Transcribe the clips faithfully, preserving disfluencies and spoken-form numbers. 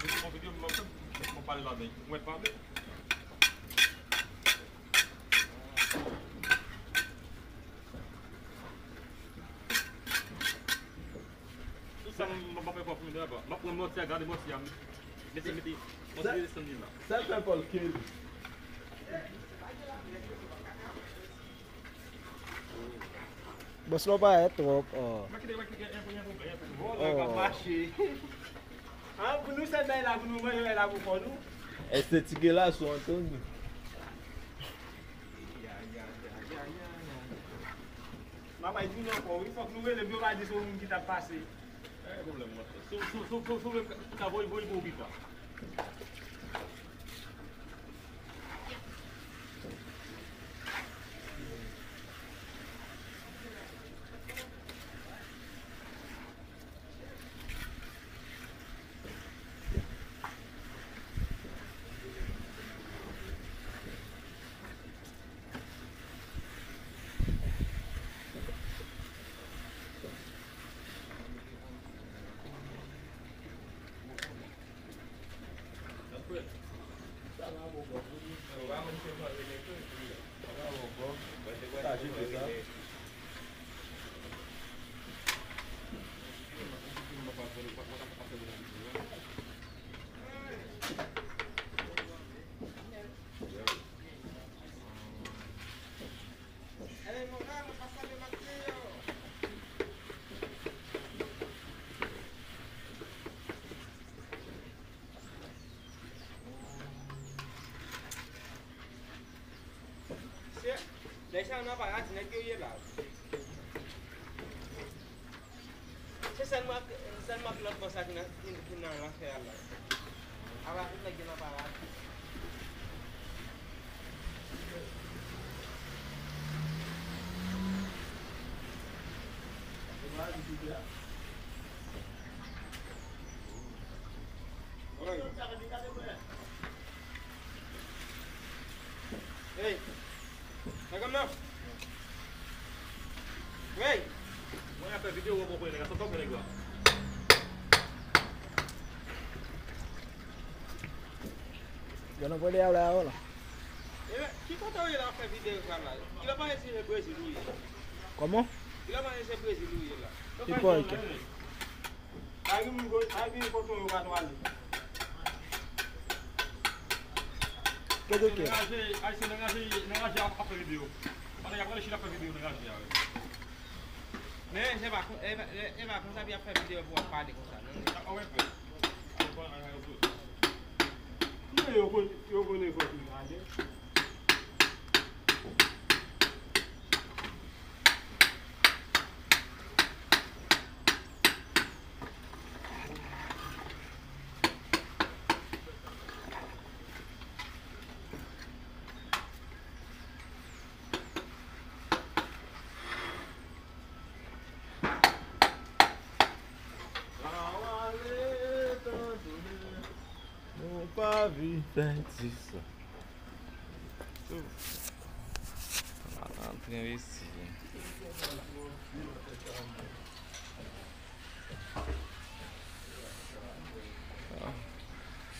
Bon, videyo m ap fè, m ap pale ladan. Mwen pa vle. Tout sa m ap fè pa pou mwen, m ap pran mòtye a, gade mòtye a. Mete, mete, mòtye desann li la. Sa fè Paul Kelly. Bòs la w parèt twòp. Oh. Vòlò k ap mache. Ah, pou nou sèl bay la pou nou manje, bay la pou kò nou. Èske ti gelaso Anthony? Mama di nou ankò, wi, fòk nou rele pou yo pa di se yon moun ki t ap pase. Pa gen pwoblèm, monchè. Si, si, si, si, si w vle m ka voye, voye pou ou pita. Se, nèg sa yo nan paradi, nèg yo ye la. Se sèlman, sèlman ak lòt bò sa ki nan, ki, ki nan lanfè a la. Apa tout nèg yo nan paradi. Hey! Nèg an nan! Hey! Mwen ap fè videyo, ou poko nèg la, sa w fè nèg la? Yo nan pwede a la, la. E, ki kote w ye la, w ap fè videyo sa la? Kilè w panse se Brezil ou ye? Kòman? Kilè w panse se Brezil ou ye la? Ki pòl ke? Pa gen moun ko-, pa gen kote yo pa twale. Kote ke? Nèg raje, Ayisyen, nèg raje, nèg raje ap, ap fè videyo. Pandan y ap rele chita ap fè videyo, nèg raje a, wi. Men, se pa kon-, e pa, e, e pa konsa pou y ap fè videyo pou w ap pale konsa, non. A, a, wè, pè. Kouman yo kon-, yo konnen fòk li raje? Nou pa vin fè di sa. Tou. Antre envesti.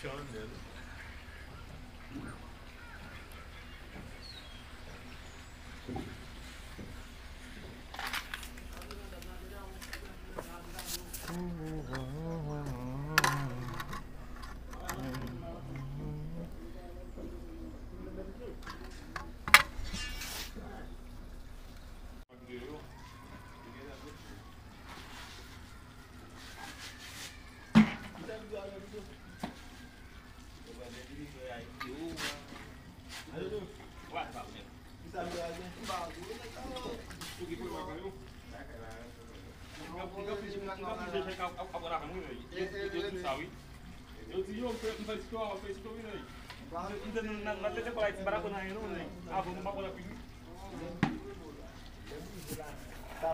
Chanèl. Yo di yo, m fè, m fè ti to a, m fè ti to vin, wi. M te, m te nan, nan, nan tete pa la, ti pa dakò nan anyen, non, nèg. Avan, m pa konn anpil, wi.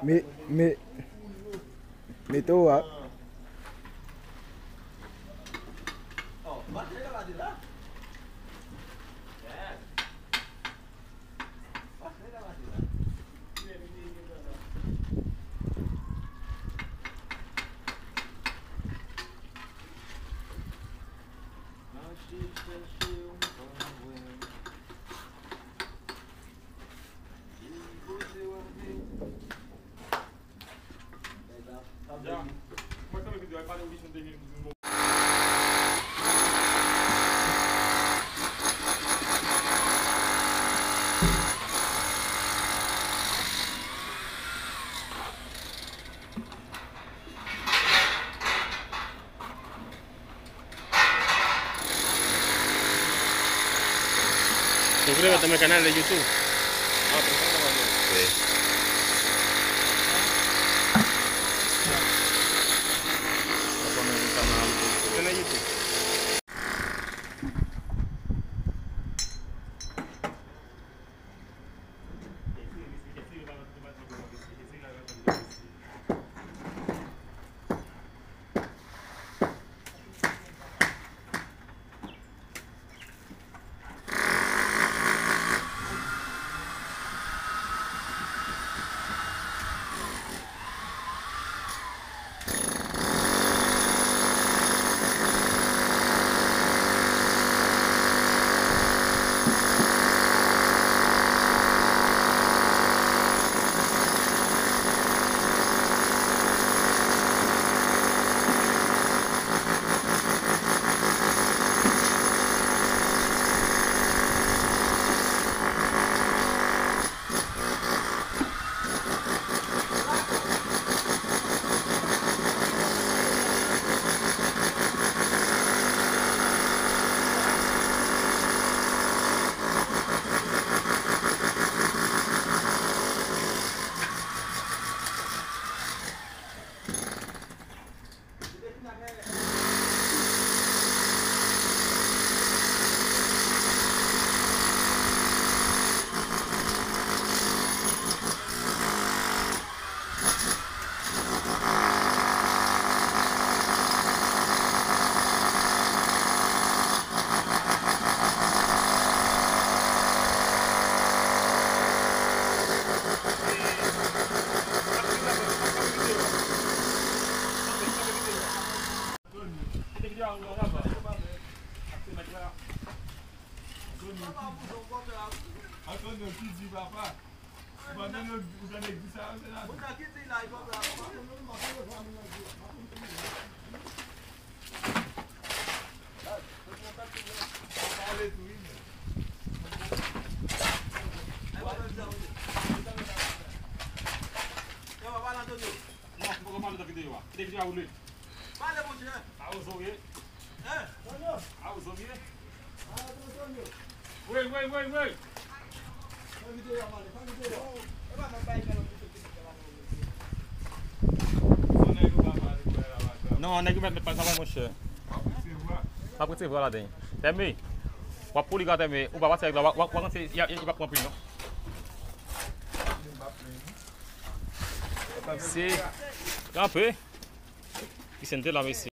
Me, me, mete w a. Te vle mete nan kanal YouTube. Nan YouTube. Antonio, ki di papa? Ou pa tande, ou tande ki di sa yo, senatè? Pale tou, wi, men. Yo, papa Antonio. Non, m poko pale nan videyo a. Kite videyo a woule. Pale, monchè. A ozo w ye. Hein? A ozo w ye. Wey, wey, wey, wey. Non, nèg yo mèt, mèt pa travay, monchè. M ap retire vwa ladan. Tèmè, w ap pouli gran tèmè. Ou pa pase avèk la, w ap, w ap, w ap ranse, y a, y a, y a pa pran anpil, non. Mesye, kanpe. Piscine te la, mesye.